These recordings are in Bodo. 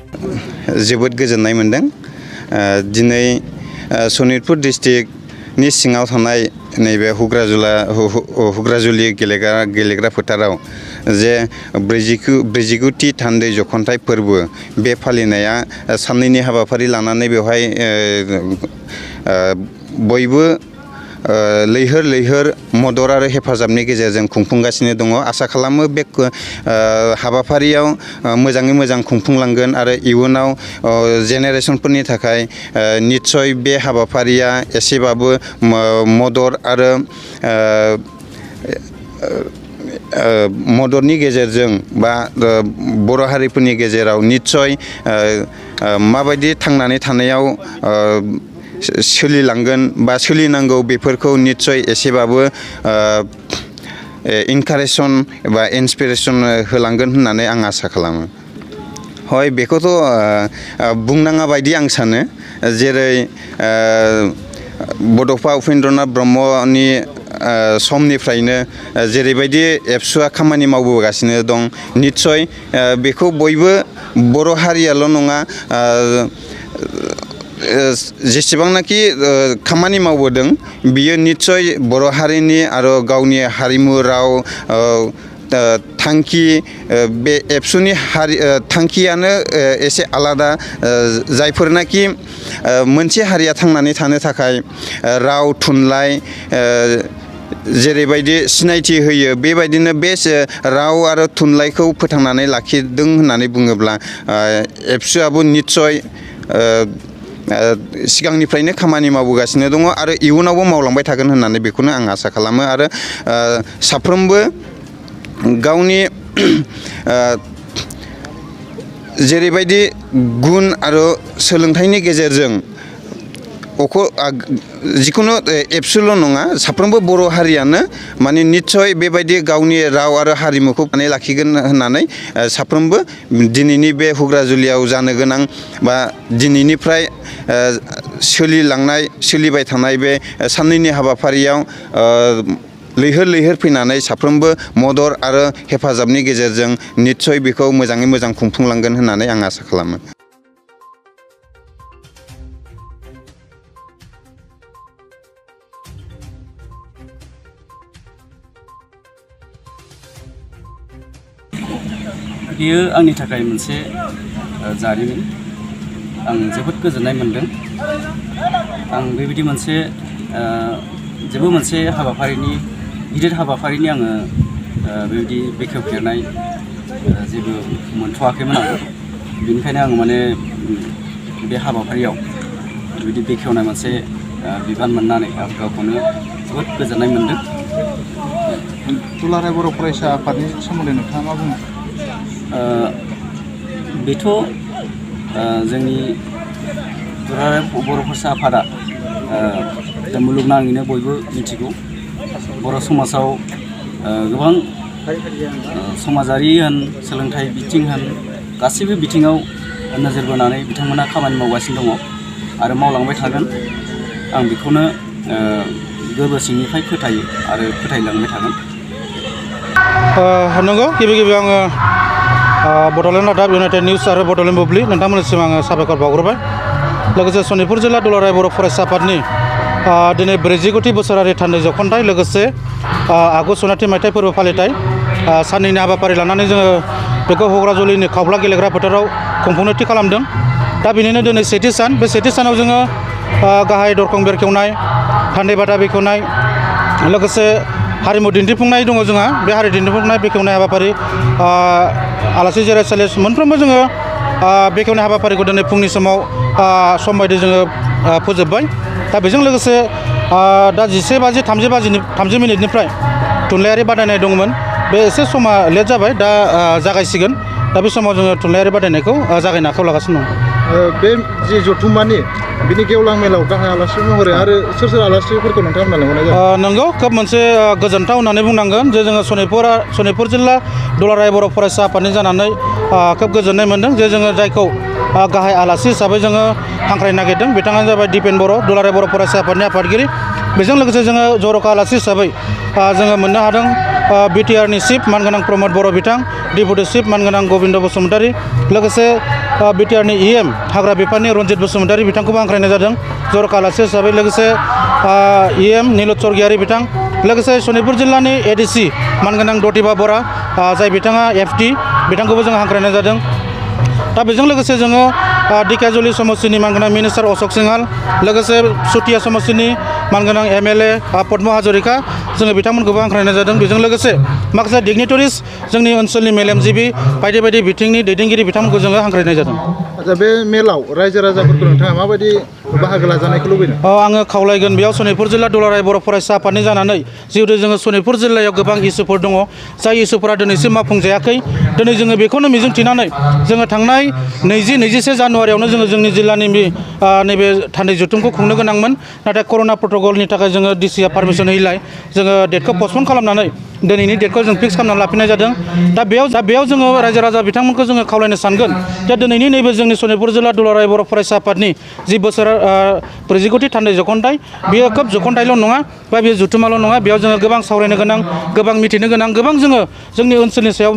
जोबोद गोजोननाय मोनदों। दिनै सनितपुर डिस्ट्रिक्टनि सिङाव थानाय नैबे हुग्राजुलि गेलेग्रा फोथाराव जे 49थि थान्दै जखनथाइ फोरबो बे फालिनाया साननैनि हाबाफारि लानानै बेवहाय बयबो लैहोर मदद आरो हेफाजाबनि गेजेरजों खुंफुंगासिनो दङ। आसा खालामो बे हाबाफारियाव मोजाङै मोजां खुंफुंलांगोन आरो इयुनाव जेनेरेसनफोरनि थाखाय निस्सय बे हाबाफारिया एसेबाबो मदद आरो मददनि गेजेरजों बा बर' हारिफोरनि गेजेराव निस्सय माबायदि थांनानै थानायाव सोलिलांगोन बा सोलिनांगौ बेफोरखौ निस्सय एसेबाबो इनकारेसन एबा इन्सपिरेसन होलांगोन होननानै आं आसा खालामो। हय बेखौथ' बुंनाङा बायदि आं सानो। जेरै बड'फा उपेन्द्रनाथ ब्रह्मनि समनिफ्रायनो जेरैबायदि एबसुआ खामानि मावबोगासिनो दं, निस्सय बेखौ बयबो बर' हारियाल' नङा जेसेबांनाखि खामानि मावबोदों बियो निस्सय बर' हारिनि आरो गावनि हारिमु राव थांखि बे एबसुनि थांखियानो एसे आलादा। जायफोरनाखि मोनसे हारिया थांनानै थानो थाखाय राव थुनलाइ जेरैबायदि सिनायथि होयो बेबायदिनो बे राव आरो थुनलाइखौ फोथांनानै लाखिदों होननानै बुङोब्ला एबसुआबो निस्सय सिगांनिफ्रायनो खामानि मावबोगासिनो दङ आरो इयुनावबो मावलांबाय थागोन होननानै बेखौनो आं आसा खालामो। आरो साफ्रोमबो गावनि जेरैबायदि गुन आरो सोलोंथाइनि गेजेरजों जिखुनु एबसुल' नङा साफ्रोमबो बर' हारियानो माने निस्सय बेबायदि गावनि राव आरो हारिमुखौ लाखिगोन होननानै साफ्रोमबो दिनैनि बे हुग्राजुलियाव जानो गोनां बा दिनैनिफ्राय सोलिबाय थानाय बे साननैनि हाबाफारियाव लैहोर फैनानै साफ्रोमबो मदद आरो हेफाजाबनि गेजेरजों निस्सय बेखौ मोजाङै मोजां खुंफुंलांगोन होननानै आं आसा खालामो। बेयो आंनि थाखाय मोनसे जारिमिन। आं जोबोद गोजोननाय मोनदों। आं बेबायदि मोनसे गिदिर हाबाफारिनि आङो बेबायदि बेखेवफेरनाय जेबो मोनथ'वाखैमोन आं। बेनिखायनो आं माने बे हाबाफारियाव बेबायदि बेखेवनाय मोनसे बिबान मोननानै आं गावखौनो जोबोद गोजोननाय मोनदों। दुलाराय बर' फरायसा आफादनि सोमोन्दै नोंथाङा मा बुङो? बेथ' जोंनि दुलाराय बर' फरायसा आफादा मुलुगनाङैनो बयबो मिथिगौ। बर' समाजाव गोबां समाजारि होन सोलोंथाइ बिथिं होन गासैबो बिथिङाव नोजोर बोनानै बिथांमोना खामानि मावगासिनो दङ आरो मावलांबाय थागोन। आं बेखौनो गोरबो सिंनिफ्राय फोथायो आरो फोथायलांबाय थागोन। नंगौ, गिबि आङो बड'लेण्ड रादाब, इउनाइटेड निउस आरो बड'लेण्ड बुब्लि नोंथांमोननिसिम आङो साबायखर बावग्रोबाय। लोगोसे सनितपुर जिल्ला दुलाराय बर' फरायसा आफादनि दिनै 49थि बोसोरारि थान्दै जखनथाइ लोगोसे आगु सनाथि मायथाइ फोरबो फालिथाय साननैनि हाबाफारि लानानै जोङो बेखौ हुग्राजुलिनि खावब्ला गेलेग्रा फोथाराव खुंफुंनो थि खालामदों। दा बेनिनो दिनै सेथि सान। बे सेथि सानाव जोङो गाहाय दरखं बेखेवनाय, थान्दै बादा बेखेवनाय, लोगोसे हारिमु दिन्थिफुंनाय दङ जोंहा। बे हारि दिन्थिफुंनाय बेखेवनाय हाबाफारि आलासि जिरायसालि मोनफ्रोमबो जोङो बेखेवनाय हाबाफारिखौ दिनै फुंनि समाव सम बायदि जोङो फोजोबबाय। दा बेजों लोगोसे दा 11:30 मिनिटनिफ्राय थुनलाइयारि बादायनाय दंमोन। बे एसे समा लेट जाबाय, दा जागायसिगोन। दा बे समाव जोङो थुनलाइयारि बादायनायखौ जागायनो आखायाव लागासिनो दं। बे जि जथुम्मानि बिनि गेवलां मेलाव गाहाय आलासि महरै आरो सोर आलासिफोरखौ नोंथांमोना लेंहरनाय जादों? नंगौ, खोब मोनसे गोजोनथाव होननानै बुंनांगोन जे जोङो सनितपुर जिल्ला दुलाराय बर' फरायसा आफादनि जानानै खोब गोजोननाय मोनदों जे जोङो जायखौ गाहाय आलासि हिसाबै जोङो हांख्रायनो नागिरदों बिथाङानो जाबाय दिपेन बर', दुलाराय बर' फरायसा आफादनि आफादगिरि। बेजों लोगोसे जोङो जर'खा आलासि हिसाबै जोङो मोननो हादों बिटिआरनि चिफ मानगोनां प्रमद बर' बिथां डिपुटि चिफ मानगोनां गबिन्द बसुमतारी लोगोसे बिटिआरनि इएम हाग्रा बिफाननि रन्जित बसुमतारी बिथांखौबो हांख्रायनाय जादों जर'खा आलासि हिसाबै लोगोसे इएम नीलद स्वर्गियारि बिथां लोगोसे सनितपुर जिल्लानि एडिसि मानगोनां दतिमा बरा जाय बिथाङा एफटि बिथांखौबो जों हांख्रायनाय जादों दा बेजों लोगोसे जोङो दिकेजुलि समस्तिनि मानगोनां मिनिस्टार अशोक सिंहाल लोगोसे सुतिया समस्तिनि मानगोनां एमएलए पद्म हाजरिका जोङो बिथांमोनखौबो हांख्रायनाय जादों बेजों लोगोसे माखासे डिगनिटरिस जोंनि ओनसोलनि मेलेमजिबि बायदि बायदि बिथिंनि दैदेनगिरि बिथांमोनखौ जोङो हांख्रायनाय जादों आच्चा बे मेलाव रायजो राजाफोरखौ नोंथाङा माबायदि बाहागो लाजानायखौ लुबैदों आङो खावलायगोन बेयाव सनितपुर जिल्ला दुलाराय बर' फरायसा आफादनि जानानै जिहेतु जोङो सनितपुर जिल्लायाव गोबां इसुफोर दङ जाय इसुफोरा दिनैसिम मावफुंजायाखै दिनै जोङो बेखौनो मिजिंथिनानै जोङो थांनाय 21 जानुवारियावनो जोङो जोंनि जिल्लानि नैबे थान्दै जथुमखौ खुंनो गोनांमोन नाथाय कर'ना प्रट'कलनि थाखाय जोङो डिसिआ पारमिसन होयैलाय जोङो डेटखौ पस्टपन खालामनानै दिनैनि डेटखौ जों फिक्स खालामनानै लाफिननाय जादों दा बेयाव जोङो रायजो राजा बिथांमोनखौ जोङो खावलायनो सानगोन दा दिनैनि नैबे जोंनि सनितपुर जिल्ला दुलाराय बर' फरायसा आफादनि जि बोसोर 40 थान्दै जख'न्थाइ बेयो खोब जख'न्थाइल' नङा बा बेयो जुथुमाल' नङा बेयाव जोङो गोबां सावरायनो गोनां गोबां मिथिनो गोनां गोबां जोङो जोंनि ओनसोलनि सायाव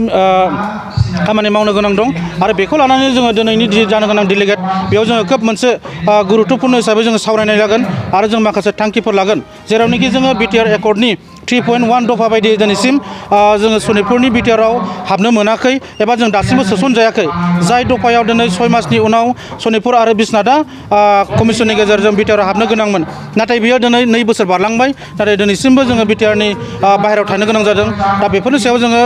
खामानि मावनो गोनां दं आरो बेखौ लानानै जोङो दिनैनि जानो गोनां डेलिगेट बेयाव जोङो खोब मोनसे गुरुत्वपूर्ण हिसाबै जोङो सावरायनाय लागोन आरो जों माखासे थांखिफोर लागोन जेरावनोखि जोङो बिटिआर एकर्डनि 3.1 दफा बायदि दिनैसिम जोङो सनितपुरनि बिटिआरआव हाबनो मोनाखै एबा जों दासिमबो सोसनजायाखै जाय दफायाव दिनै 6 मासनि उनाव सनितपुर आरो बिश्वनाथआ कमिसननि गेजेरजों बिटिआरआव हाबनो गोनांमोन नाथाय बियो दिनै 2 बोसोर बारलांबाय नाथाय दिनैसिमबो जोङो बिटिआरनि बाहेरायाव थानो गोनां जादों दा बेफोरनि सायाव जोङो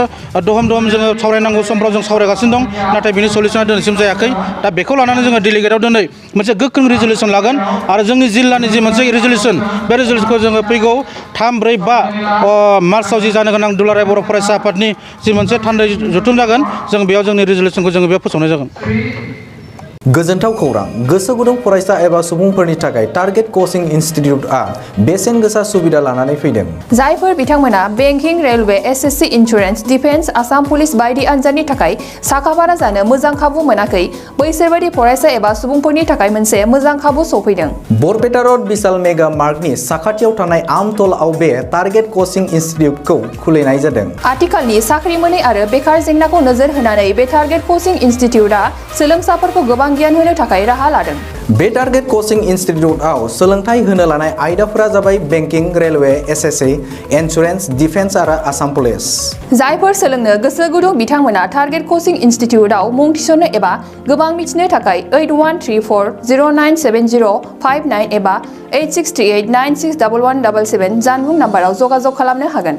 दहम जोङो सावरायनांगौ समफ्राव जों सावरायगासिनो दं नाथाय बिनि सलिउसना दिनैसिम जायाखै दा बेखौ लानानै जोङो डेलिगेटआव दिनै मोनसे गोख्रों रिजलिउसन लागोन आरो जोंनि जिल्लानि जि मोनसे रिजलिउसन बे रिजलिउसनखौ जोङो फैगौ 3, 4, 5 मार्चआव जि जानो गोनां दुलाराय बर' फरायसा आफादनि जि मोनसे थान्दै जथुम जागोन जों बेयाव जोंनि रिजलिउसनखौ जोङो बेयाव फोसावनाय जागोन गोजोनथाव खौरां गोसो गुदुं फरायसा एबा सुबुंफोरनि थाखाय टारगेट कचिं इनस्टिट्यूटआ बेसेन गोसा सुबिदा लानानै फैदों जायफोर बिथांमोना banking railway SSC insurance defence Assam police बायदि आनजादनि थाखाय साखाफारा जानो मोजां खाबु मोनाखै बैसोर बायदि फरायसा एबा सुबुंफोरनि थाखाय मोनसे मोजां खाबु सफैदों बरपेटा रोड विशाल मेगा मार्टनि साखाथियाव थानाय आमतलाव बे टारगेट कचिं इनस्टिट्यूटखौ खुलिनाय जादों आथिखालनि साख्रि मोनै आरो बेकार जेंनाखौ नोजोर होनानै बे टारगेट कचिं इनस्टिट्यूटआ सोलोंसाफोरखौ गोबां गियान होनो थाखाय राहा लादों बे टारगेट कचिं इनस्टिट्यूटआव सोलोंथाइ होनो लानाय आयदाफोरा जाबाय banking railway SSC insurance defence आरो आसाम पुलिस जायफोर सोलोंनो गोसो गुदुं बिथांमोना टारगेट कचिं इनस्टिट्यूटआव मुं थिसननो एबा गोबां मिथिनो थाखाय 8134097059 एबा 8638961177 जानबुं नाम्बाराव जगाजग खालामनो हागोन